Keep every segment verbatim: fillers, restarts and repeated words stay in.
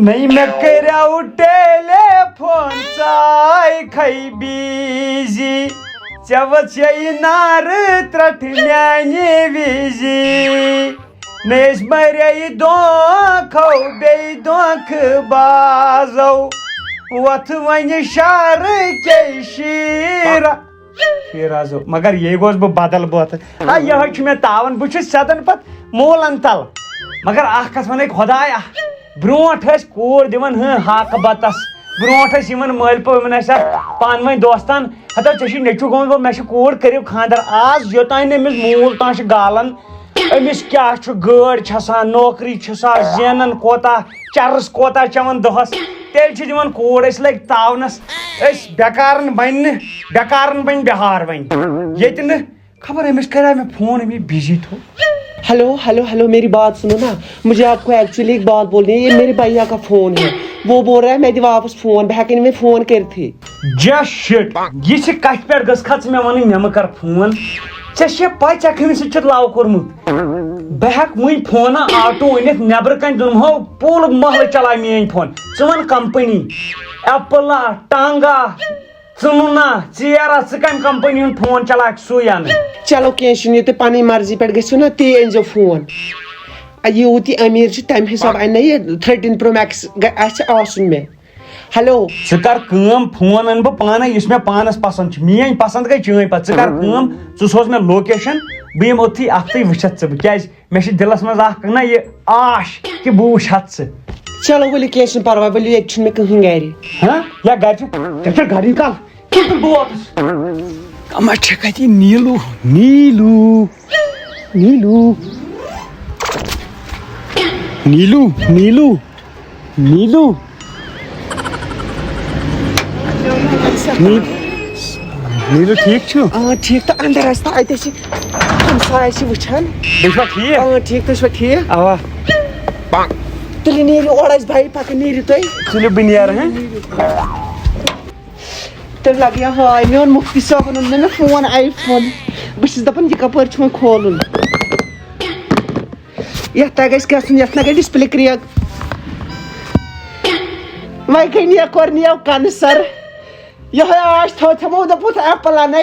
نٔے مےٚ کٔریو ٹیلی فون، ژاے کھے بیزی۔ ژےٚ وٕژھے نارٕ ترٛٹھ میانہِ وِزی۔ نٔے أسۍ مَرے دھوکھو بیٚیہِ دھوکھٕ بازو۔ وۄتھ وۄنہِ شہرٕ کے شیرا۔ شیرازو، مگر یے گوس بہٕ بدل بوتھ۔ آ، یہے چھُ مےٚ تاوان، بہٕ چھُس سیدن پتہٕ مولن تل۔ مگر اکھ کتھ ونے خدایا، برونٹھ ٲسۍ کوٗر دِوان ہہ ہاکہٕ بتس، برونٹھ ٲسۍ یِمن مٲلۍ پٲوۍ، یِمن ٲسۍ پانہٕ ؤنۍ دوستان، ہتا ژےٚ چھُے نیٚچوٗ گوٚمُت، مےٚ چھُ کوٗر، کٔرِو خانٛدر۔ آز یوٚتام نہٕ أمِس مول تام چھُ گالان، أمِس کیٛاہ چھُ، گٲڑۍ چھَسا، نوکری چھُسا، زینان کوتاہ، چرس کوتاہ چٮ۪وان دۄہس، تیٚلہِ چھِ دِوان کوٗر۔ أسۍ لٔگۍ تاونس، أسۍ بیکارن بنہِ نہٕ، بیکارن بنہِ بہار وۄنۍ۔ ییٚتہِ نہٕ خبر أمِس کَرِ مےٚ فون، أمۍ یہِ بِزی تھوٚو۔ हेलो हेलो हेलो, मेरी बात सुनो ना। मुझे आपको एक्चुअली एक बात बोलनी है। ये मेरे भैया का फोन है। वो बोल रहा है मैं दे वापस फोन, बहक इनमें फोन कर थे। جسٹ شٹ، یہِ چھِ کتھِ پٮ۪ٹھ گٔژھ کھژ مےٚ ونٕنۍ، مےٚ مہ کر فون۔ ژےٚ چھےٚ پاے ژےٚ کٔمِس سۭتۍ چھُتھ لو کوٚرمُت؟ بہٕ ہٮ۪کہٕ وٕنۍ فونہ آٹو أنِتھ، نٮ۪برٕ کنہِ دُنمہو پوٗرٕ محلہٕ چلاے میٲنۍ فون۔ ژٕ ون کمپنی، ایپلا، ٹانگا، ژٕنُنا، ژیرا، ژٕ کمہِ کمپنی ہُنٛد فون چلاکھ سُے انہٕ۔ چلو کینٛہہ چھُنہٕ، یہِ تُہۍ پنٕنۍ مرضی پٮ۪ٹھ گٔژھِو نا، تی أنۍزیو فون۔ آ، یوٗت یہِ أمیٖر چھُ تَمہِ حساب انہِ نا یہِ تھٔٹیٖن پرو میکس آسہِ آسُن مےٚ۔ ہیلو۔ ژٕ کر کٲم، فون انہٕ بہٕ پانے یُس مےٚ پانس پسند چھُ، میٲنۍ پسند گٔے چٲنۍ پسند۔ ژٕ کر کٲم، ژٕ سوز مےٚ لوکیشن، بہٕ یِمہٕ اوٚتتھٕے اکھتُے وٕچھتھ ژٕ بہٕ، کیازِ مےٚ چھِ دِلس منٛز اکھ نہ یہِ آش کہِ بہٕ وٕچھ ہتھ ژٕ۔ چلو ؤلِو کینٛہہ چھُنہٕ پرواے، ؤلِو ییٚتہِ چھُنہٕ مےٚ کٕہٕنۍ گرِ۔ ہاں؟ یا گرِ چھُ، تیٚلہِ چھُ گرِ نِکال۔ کیٛاہ بہٕ واتس؟ کما چھکھ اتی نیٖلوٗ، نیٖلوٗ، نیٖلوٗ، نیٖلوٗ، نیٖلوٗ، نیٖلوٗ۔ نی-، نیٖلوٗ ٹھیٖک چھُ؟ آ، ٹھیٖک تہٕ اَندَر آسہِ تہٕ اَتہِ ٲسۍ ہمساے چھِ وٕچھان۔ بیٚیہِ چھُوا ٹھیٖک؟ آ، ٹھیٖک، تُہۍ چھِوا ٹھیٖک؟ اَوا۔ تُلِو نیٖرِو اورٕ اَسہِ بھائی، پَکہٕ نیٖرِو تُہۍ۔ تُلِو بہٕ نیرٕ، ہہ؟ تُہۍ لَگہِ یا ہاے، مےٚ اوٚن مُفتی صٲبُن، اوٚن نہٕ مےٚ فون، آی فون۔ بہٕ چھَس دَپان، یہِ کَپٲرۍ چھُ وۄنۍ کھولُن؟ یَتھ تہِ گژھِ گژھُن، یَتھ نہ گژھِ ڈِسپلے کرٛیک۔ وۄنۍ گٔے نیا کوٚر نِیو کَنہٕ سَر۔ یِہوٚے آش تھوٚو تھوٚمو دوٚپُتھ ایپل اَنَے۔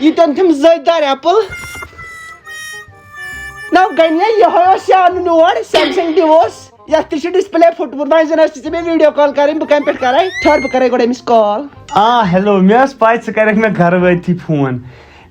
یہِ تہِ اوٚن تھوٚم زٔدۍ دار ایپل۔ نہ گٔے نہ یِہوٚے اوس یہِ اَنُن اور، سیمسنگ تہِ اوس۔ یَتھ تہِ چھُ ڈِسپلے پھُٹمُت۔ وۄنۍ زَن ٲسۍ ژےٚ مےٚ ویٖڈیو کال کَرٕنۍ، بہٕ کَمہِ پٮ۪ٹھ کَرَے؟ ٹھٔہر، بہٕ کَرَے گۄڈٕ أمِس کال۔ آ، ہیلو، مےٚ ٲس پَے ژٕ کَرَکھ مےٚ گَرٕ وٲتتھٕے فون۔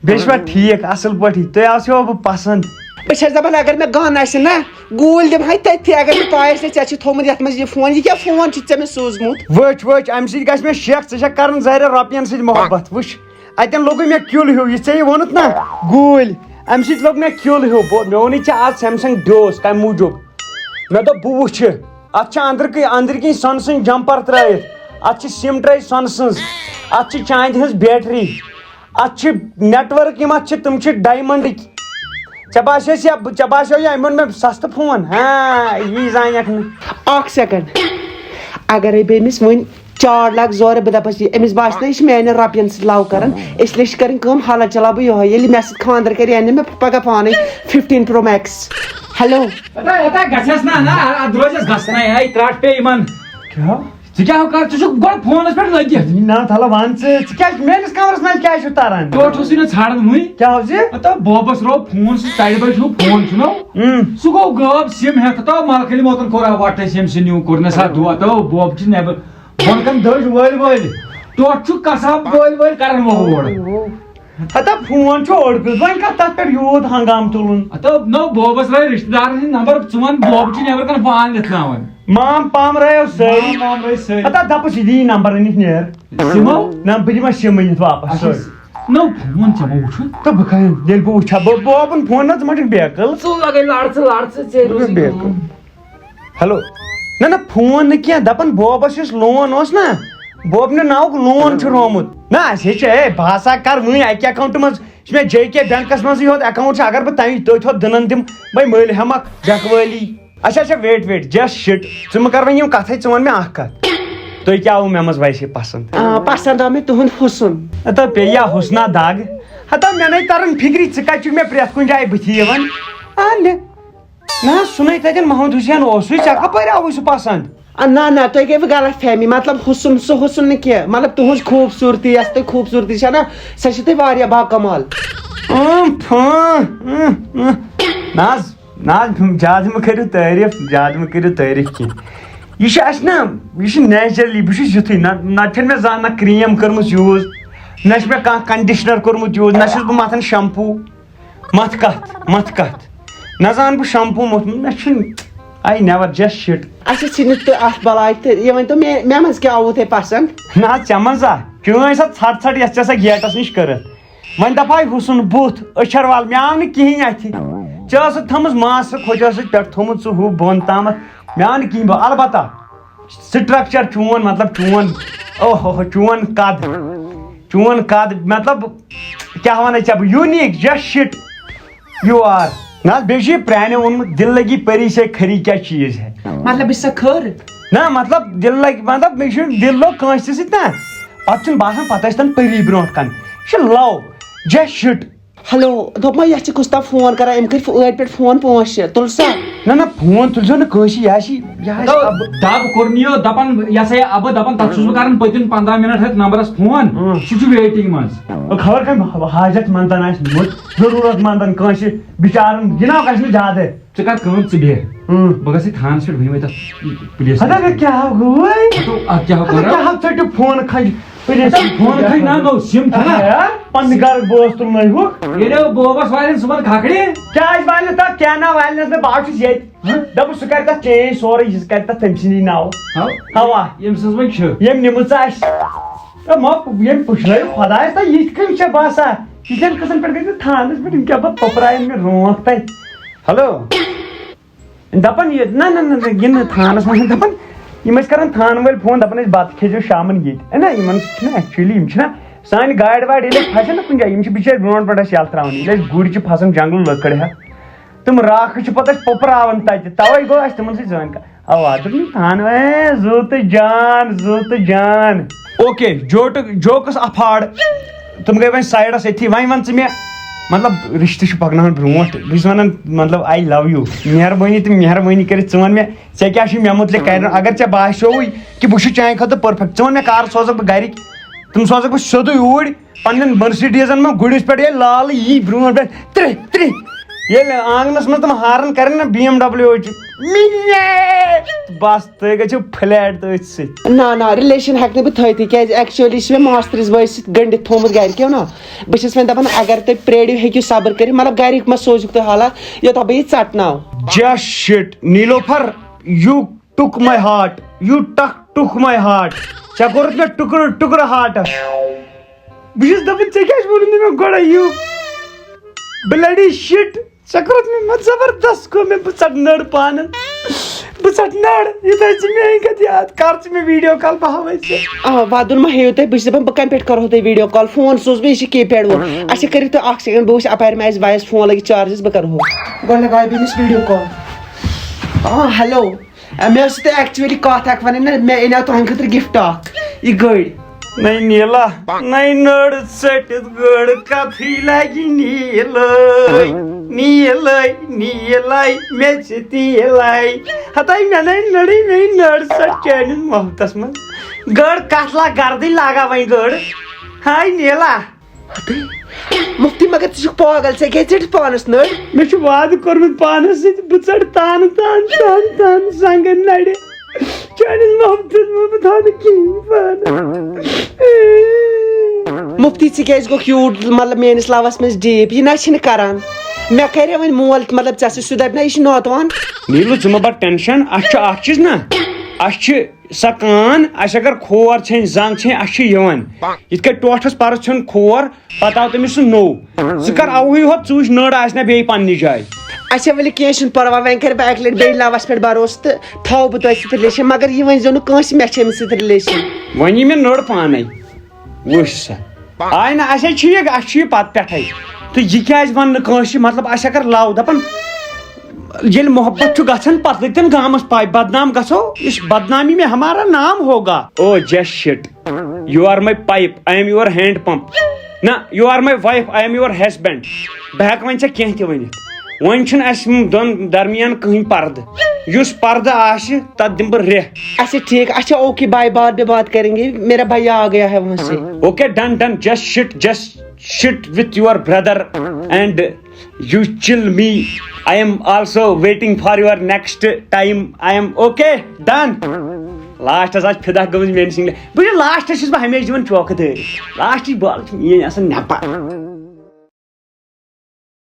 بیٚیہِ چھُوا ٹھیٖک، اَصٕل پٲٹھی؟ تۄہہِ آسیوا بہٕ پَسنٛد؟ بہٕ چھَس دَپان، اگر مےٚ گَن آسہِ نا، گوٗلۍ دِمہٕ ہاے تٔتھی، اگر مےٚ پَے آسہِ نا، ژےٚ چھُے تھوٚومُت یَتھ منٛز یہِ فون، یہِ کیٛاہ فون چھُتھ ژےٚ مےٚ سوٗزمُت؟ وٕچھ، وٕچھ، اَمہِ سۭتۍ گژھِ مےٚ شک، ژٕ چھَکھ کَران ظٲہرہ رۄپیَن سۭتۍ محبت۔ وٕچھ، اَتٮ۪ن لوٚگُے مےٚ کیُل ہیوٗ، یہِ ژےٚ یہِ ووٚنُتھ نا، گوٗلۍ، اَمہِ سۭتۍ لوٚگ مےٚ کیُل ہیوٗ۔ بہٕ، مےٚ ووٚنُے ژےٚ آز سیمسنگ ڈیوس، کَمہِ موٗجوٗب؟ مےٚ دوٚپ، بہٕ وٕچھِ۔ اَتھ چھِ أنٛدرٕ کِنۍ، أنٛدرٕ کِنۍ سۄنہٕ سٕنٛز جمپر ترٲیِتھ۔ اَتھ چھِ سِم ٹرٛے سۄنہٕ سٕنٛز۔ اَتھ چھِ چاندِ ہٕنٛز بیٹری۔ اَتھ چھِ نیٹورک، یِم اَتھ چھِ، تِم چھِ ڈایمنڈٕکۍ۔ ژےٚ باسیٚس یا بہٕ، ژےٚ باسیٚو یہِ أمۍ اوٚن مےٚ سَستہٕ فون؟ ہاں، یی زانٮ۪کھ نہٕ۔ اکھ سیکنڈ، اگرے بہٕ أمِس وۄنۍ چاڑ لاگہٕ زورٕ، بہٕ دَپَس یہِ، أمِس باسہِ نہ یہِ چھِ میانٮ۪ن رۄپیَن سۭتۍ لَو کَران، اس لیے چھِ کَرٕنۍ کٲم، حالہ چلاو بہٕ یِہوٚے۔ ییٚلہِ مےٚ سۭتۍ خانٛدر کَرِ، اَنہِ مےٚ پَگاہ پانَے فِفٹیٖن پرو میکس۔ ہیلو۔ ہتا ہتا گژھس نا نا، اتھ درٛوجس گژھنَے ہے، ترٛٹھ پیٚیہِ یِمن۔ کیٛاہ؟ ژٕ کیٛاہ کر، ژٕ چھُکھ گۄڈٕ فونس پٮ۪ٹھ لٔگِتھ۔ نہ تھلہ وَن ژٕ، ژٕ کیٛازِ میٲنِس کمرس منٛز کیٛازِ چھُ تران؟ ٹوٹھ اوسُے نہٕ ژھانڈان وٕنہِ۔ کیٛاہ حظ یہِ؟ ہتا بوبس روو فون، سُہ تَڑِ بٲٹھۍ ہیوٗ فون چھُنو۔ اۭں۔ سُہ گوٚو غٲب، سِم ہٮ۪تھ ہتا ملکہٕ علی موتن کوٚر ہا وٹھ اَسہِ ییٚمہِ سٕنٛدِ نیوٗ کوٚر نہ سا دُعا، ہتا بوب چھُ نٮ۪بر بۄن کن دٔج وٲلۍ وٲلۍ۔ ٹوٹھ چھُ قسم وٲلۍ وٲلۍ کران وۄنۍ اور۔ ہتا فون چھُ اوٚڑ پیوٚت، وۄنۍ کتھ تتھ پٮ۪ٹھ یوٗت ہنگام تُلُن؟ ہتا نو بوبس رٲے رشتہٕ دارن ہٕنٛدۍ نمبر، ژٕ ون بوب چھُ نٮ۪بر کنہِ پان لٮ۪تھناوان۔ مام پام رٲیو سٲری۔ مام پام رٲے سٲری۔ ہتا دپُس یہِ دِیی نمبر أنِتھ نیر۔ سِمو؟ نہ بہٕ دِمس سِم أنِتھ واپس اچھا، سٲری۔ نو فون ژےٚ ما وُچھُتھ؟ تہٕ بہٕ کَرٕ ییٚلہِ بہٕ وٕچھٕ ہا، بہٕ بوبن فون نہ ژٕ ما چھُکھ بیقل۔ ژٕ لگے لڑ ژٕ لڑ ژٕ ژےٚ روزی بیقل۔ ہیلو۔ نہ نہ فون نہٕ کینٛہہ، دپان بوبس یُس لون اوس نہ، بوب نہِ ناوُک لون چھُ رومُت۔ نہ اسہِ ہے چھُ، اے بہٕ ہسا کرٕ وٕنۍ اکہِ اکاونٹہٕ منٛز، یہِ چھُ مےٚ جے کے بینکس منٛزٕے یوت اکاونٹ چھُ، اگر بہٕ تمہِ تٔتھۍ ہوت دٕنن دِمہٕ بے مٔلۍ ہٮ۪مکھ بینک وٲلی۔ اچھا اچھا ویٹ ویٹ جسٹ شٹ، ژٕ مہٕ کر وۄنۍ یِم کتھے، ژٕ ون مےٚ اکھ کتھ، تُہۍ کیٛاہ آوٕ مےٚ منٛز ویسے پسند؟ آ، پسند آو مےٚ تُہُنٛد حُسُن۔ ہتا پیٚیہِ یا حُسنا دگ؟ ہتا مےٚ نے تران فکرِ ژٕ کتہِ چھُکھ مےٚ پرٛٮ۪تھ کُنہِ جایہِ بٕتھِ یِوان۔ آ مےٚ نہ حظ، سُہ نَے تَتٮ۪ن محمد حُسین اوسُے، ژےٚ کَپٲرۍ آوُے سُہ پَسنٛد؟ آ، نہ نہ، تۄہہِ گٔیوٕ غلط فہمی۔ مطلب، حُسن، سُہ حُسن نہٕ کینٛہہ۔ مطلب، تُہٕنٛز خوٗبصوٗرتی، یۄس تۄہہِ خوٗبصوٗرتی چھےٚ نہ، سۄ چھِ تۄہہِ واریاہ باکمال۔ اۭں، پھٲں، اۭں، اۭں۔ نہ حظ، نہ حظ، زیادٕ مہٕ کٔرِو تعٲریٖف، زیادٕ مہٕ کٔرِو تعٲریٖف کینٛہہ۔ یہِ چھُ اَسہِ نہ، یہِ چھُ نیچرلی، بہٕ چھُس یُتھُے۔ نہ، نہ چھَنہٕ مےٚ زانٛہہ نہ کرٛیٖم کٔرمٕژ یوٗز، نہ چھُ مےٚ کانٛہہ کنڈِشنر کوٚرمُت یوٗز، نہ چھُس بہٕ مَتھان شمپوٗ۔ مَتھ کَتھ، مَتھ کَتھ۔ نہ زانہٕ بہٕ شمپوٗ موٚتھمُت، مےٚ چھُنہٕ، I never just shit۔ اَسہِ ژھٕنِتھ تہٕ اَتھ بَلاے تہٕ یہِ ؤنۍتو مےٚ، مےٚ منٛز کیٛاہ آوُ تۄہہِ پَسنٛد؟ نہ حظ، ژےٚ منٛز ہا، چٲنۍ سا ژھَٹ ژھَٹ یَتھ ژےٚ سا گیٹَس نِش کٔرٕتھ۔ وۄنۍ دَپہٕ ہاے حُسُن بُتھ، أچھَر وَل، مےٚ آو نہٕ کِہیٖنۍ اَتھِ۔ ژےٚ ٲسٕتھ تھٲومٕژ ماسہٕ کھوٚچ، ٲسٕتھ پٮ۪ٹھ تھوٚومُت سُہ ہُہ بۄن تامَتھ، مےٚ آو نہٕ کِہیٖنۍ۔ بہٕ، البتہ، سٹرکچر چون، مطلب، چون، اوہ ہو ہو، چون قد، چون قد، مطلب، کیٛاہ وَنَے ژےٚ بہٕ، unique، just shit you are۔ نہ حظ، بیٚیہِ چھُ یہِ پرٛانیو ووٚنمُت، "دل لگی پری سے کھری کیا چیز ہے۔" مطلب، بہٕ چھَسا کھٔر؟ نہ، مطلب، دل لگہِ، مطلب، مےٚ چھُ دل لوٚگ کٲنٛسہِ سۭتۍ نہ، پَتہٕ چھُنہٕ باسان، پَتہٕ ٲسۍ تَن پٔری برونٛٹھ کَنہِ۔ یہِ چھُ love، just shit۔ ہیلو، دوٚپمَے، یَتھ چھِ کُس تام فون کران، أمۍ کٔرۍ فو-، ٲدۍ پٮ۪ٹھ فون پانٛژھ شےٚ، تُل سا۔ نہ، نہ، فون تُلزیو نہٕ کٲنٛسی، یہِ آسہِ، یہِ آسہِ دَب، اَبہٕ۔ دَب کوٚر نہٕ یہِ، دَپان، یہِ ہسا یہِ اَبہٕ دَپان، تَتھ چھُس بہٕ کران پٔتِم پنٛداہ مِنٹ ہٮ۪تھ نمبرَس فون، اۭں۔ سُہ چھُ waiting منٛز۔ خبر کَمہِ حاجت مندن آسہِ نیوٗمُت، ضروٗرت مندن کٲنٛسہِ بِچارَن، یہِ نا گژھِ نہٕ زیادٕ۔ ژٕ کر کٲم، ژٕ بیٚہہ۔ اۭں۔ بہٕ گژھٕ تھانَس پٮ۪ٹھ، بہٕ یِمَے تَتھ پُلیسَس اَدٕ پٮ۪ٹھ۔ کیٛاہ گوٚوُے؟ اَدٕ اَتھ کیٛاہ اَدٕ کَرو؟ کیٛاہ ژٔٹِو فون کھنٛج؟ پُلیس اَدٕ فون کھنٛج نا گوٚو، سِم چھَنا؟ ہا؟ پننہِ گرٕکۍ بوس تُلنٲے ہُکھ۔ ییٚلہِ بوبس والٮ۪ن صُبحن کھکھرِ۔ کیٛازِ والہِ نہٕ تَتھ؟ کینٛہہ نا والہِ نہٕ، بہٕ آسُس ییٚتہِ۔ ہہ؟ دَپُس سُہ کَرِ تَتھ چینج سورُے، یہِ کَرِ تَتھ تٔمۍ سٕنٛدی ناوٕ۔ ہاو۔ اَوا۔ ییٚمۍ سٕنٛز وۄنۍ چھِ۔ ییٚمۍ نِمٕژ آسہِ۔ ہے مۄ-، ییٚمۍ پُشرٲیِو خۄدایَس تہٕ یِتھ کٔنۍ چھےٚ باسان۔ یِتھٮ۪ن قٕصن پٮ۪ٹھ گٔژھِو تھانَس پٮ۪ٹھ، یِم کیٛاہ پَتہٕ پٔپراین مےٚ رونٛٹھ تَتہِ۔ ہیلو۔ دَپان یہِ، نہ، نہ، نہ، نہ، یہِ نہٕ تھانَس منٛز چھِنہٕ دَپان۔ یِم ٲسۍ کَران تھانہٕ وٲلۍ فون، دَپان ٲسۍ، "بَتہٕ کھیٚزیو شامَن ییٚتہِ۔" ہے نہ، یِمَن سۭتۍ چھِنہٕ actually، یِم چھِنہ سانہِ گاڑِ واڑِ ییٚلہِ أسۍ پھَسن نہ کُنہِ جایہِ، یِم چھِ بِچٲرۍ برونٛٹھ پٮ۪ٹھ اَسہِ یَلہٕ ترٛاوان۔ ییٚلہِ اَسہِ گُرۍ چھِ پھَسان جنٛگل لٔکٕر ہٮ۪تھ، تِم راکھٕ چھِ پَتہٕ اَسہِ پوٚپراوان تَتہِ، تَوَے گوٚو اَسہِ تِمَن سۭتۍ زٲنۍ کَتھ۔ اَوا، دوٚپُن، "تھانہٕ وٲلۍ، زُو تہٕ جان، زُو تہٕ جان۔" اوکے، جوٹہٕ، جوکَس اَپھاڑ۔ تِم گٔے وۄنۍ سایڈَس أتھی۔ وۄنۍ وَن ژٕ مےٚ، مطلب، رِشتہٕ چھُ پَکناوُن برونٛٹھ۔ بہٕ چھُس وَنان، مطلب، I love you۔ مہربٲنی تہٕ مہربٲنی کٔرِتھ ژٕ وَن مےٚ، ژےٚ کیٛاہ چھُے مےٚ مُتعلِق کَرُن؟ اگر ژےٚ باسیووُے کہِ بہٕ چھُس چانہِ خٲطرٕ perfect، ژٕ وَن مےٚ، کَر سوزَکھ بہٕ گَرِکۍ؟ تِم سوزَکھ بہٕ سیوٚدُے اوٗرۍ، پنٛنٮ۪ن Mercedes-ن منٛز گُرِس پٮ۪ٹھ، ییٚلہِ لالہٕ یی برونٛٹھ پٮ۪ٹھ، ترٛےٚ، ترٛےٚ۔ ییٚلہِ آنٛگنَس منٛز تِم horn کَرَن نہ BMW چہِ، مِنیٹ! بَس، تُہۍ گٔژھِو flat تٔتھۍ سۭتۍ۔ نہ، نہ، relation ہٮ۪کہٕ نہٕ بہٕ تھٲوتھٕے، کیٛازِ actually چھِ مےٚ ماستٕرِس بٲیِس سۭتۍ گٔنٛڈِتھ تھوٚومُت گَرِکیو نہ۔ بہٕ چھَس وۄنۍ دَپان، اگر تُہۍ پرٛٲرِو، ہیٚکِو صبر کٔرِتھ، مطلب، گَرِکۍ مہ سوزِکھ تُہۍ حالات، یوٚتام بہٕ یہِ ژَٹناو۔ Just shit، Nilofer, you took my heart, you tuck took my heart۔ ژےٚ کوٚرُتھ مےٚ ٹُکرٕ ٹُکرٕ heart-س۔ بہٕ چھُس دَپان، ژےٚ کیٛازِ ووٚنُتھ نہٕ مےٚ گۄڈَے یہِ؟ Bloody shit۔ ژےٚ کوٚرُتھ مےٚ مت زبردست کوٚر مےٚ، بہٕ ژَٹہٕ نٔر پانہٕ۔ بہٕ ژَٹہٕ نٔر، یہِ تھٲے ژٕ میٛانہِ کَتھِ یاد، کَر ژٕ مےٚ video call، بہٕ ہاوَے ژےٚ۔ آ، وَدُن ما ہیٚیِو تُہۍ، بہٕ چھَس دَپان، بہٕ کَمہِ پٮ۪ٹھ کَرہو تۄہہِ video call؟ فون سوٗز بہٕ، یہِ چھِ keypad وول۔ اچھا، کٔرِو تُہۍ اَکھ second، بہٕ وٕچھِ اَپارِ مےٚ آسہِ وایَس فون لٲگِتھ charge-س، بہٕ کَرہو۔ گۄڈٕ لَگاوٕ بہٕ أمِس video call۔ آ، hello۔ آ، مےٚ ٲس تۄہہِ actually کَتھ اَکھ وَنٕنۍ نہ، مےٚ اَنیو تُہٕنٛدِ خٲطرٕ gift اَکھ، یہِ گٔرۍ۔ نَے نیٖلا، نَے نٔر ژٔٹِتھ گٔڑ کَتھٕے لَگہِ نیٖلٲے، نیٖلٲے، نیٖلٲے، مےٚ چھِ تیٖلٲے۔ ہَتاے مےٚ نَے نٔرٕے، مےٚ نٔر ژٔٹ چٲنِس محبتَس منٛز۔ گٔڑ کَتھ لا گردٕے لاگا وۄنۍ گٔڑ۔ ہاے نیٖلا۔ ہَتاے، مُفتی مگر ژٕ چھُکھ پاگل، ژےٚ کیٛازِ ژٔٹِتھ پانَس نٔر؟ مےٚ چھُ وعدٕ کوٚرمُت پانَس سۭتۍ، بہٕ ژَٹہٕ تانہٕ، تانہٕ، تانہٕ، تانہٕ زنٛگَن نَرِ۔ چٲنِس محبتس منٛز بہٕ تھاوٕ نہٕ کِہیٖنۍ پانہٕ۔ مُفتی، ژٕ کیٛازِ گوٚکھ یوٗت، مطلب، میٲنِس لوَس منٛز deep؟ یہِ نہ چھِنہٕ کران۔ مےٚ کرے وۄنۍ مول، مطلب، ژےٚ سۭتۍ، سُہ دَپہِ نہ، یہِ چھِ نوتوان۔ نیٖلوٗ، ژٕ مہ بَر tension، اَسہِ چھُ اَکھ چیٖز نہ، اَسہِ چھِ سۄ کان، اَسہِ اگر کھور ژھیٚنۍ، زنٛگ ژھیٚنۍ، اَسہِ چھِ یِوان۔ یِتھ کٔنۍ ٹوٹھس پرس ژھیوٚن کھور، پتہٕ آو تٔمِس سُہ نوٚو۔ ژٕ کر اوہٕے ہوت، ژٕ وٕچھ نٔر آسہِ نہ بیٚیہِ پننہِ جایہِ۔ اچھا، ؤلِو کینٛہہ چھُنہٕ پرواے، وۄنۍ کرٕ بہٕ اکہِ لٹہِ بیٚیہِ لوس پٮ۪ٹھ بھروسہٕ تہٕ تھاوٕ بہٕ تۄہہِ سۭتۍ relation، مگر یہِ ؤنۍ زیو نہٕ کٲنٛسہِ مےٚ چھِ أمِس سۭتۍ relation۔ وۄنۍ یی مےٚ نٔر پانے، وٕچھ سا۔ آے نہ، اچھا ٹھیٖک، اَسہِ چھُ یہِ پتہٕ پٮ۪ٹھے۔ تہٕ یہِ کیازِ ونہٕ نہٕ کٲنٛسہِ؟ مطلب، اَسہِ اگر لو دپان، ییٚلہِ محبت چھُ گژھان، پتہٕ لٔگۍ تن گامس پاے، بدنام گژھو، اس بدنامی میں ہمارا نام ہوگا۔ Oh just shit, you are my pipe, I am your hand pump. نہ، you are my wife, I am your husband. بہٕ ہٮ۪کہٕ وۄنۍ ژےٚ کینٛہہ تہِ ؤنِتھ۔ وۄنۍ چھُنہٕ اَسہِ دۄن درمیان کٕہٕنۍ پردٕ۔ یُس پردٕ آسہِ، تَتھ دِمہٕ بہٕ ریٚہہ۔ اچھا ٹھیک، اچھا اوکے بائے، بعد میں بات کریں گے، میرا بھیا آ گیا ہے وہاں سے۔ Okay, done, done. Just shit, just shit with your brother and you chill me. I am also waiting for your next time. I am okay, done. لاسٹس آسہِ فدا گٔمٕژ میانہِ سنگلہِ۔ بہٕ چھُس لاسٹس چھُس بہٕ ہمیشہِ دِوان چوکہٕ دٲرِتھ۔ لاسٹٕچ بال چھِ میٲنۍ آسان نٮ۪بر۔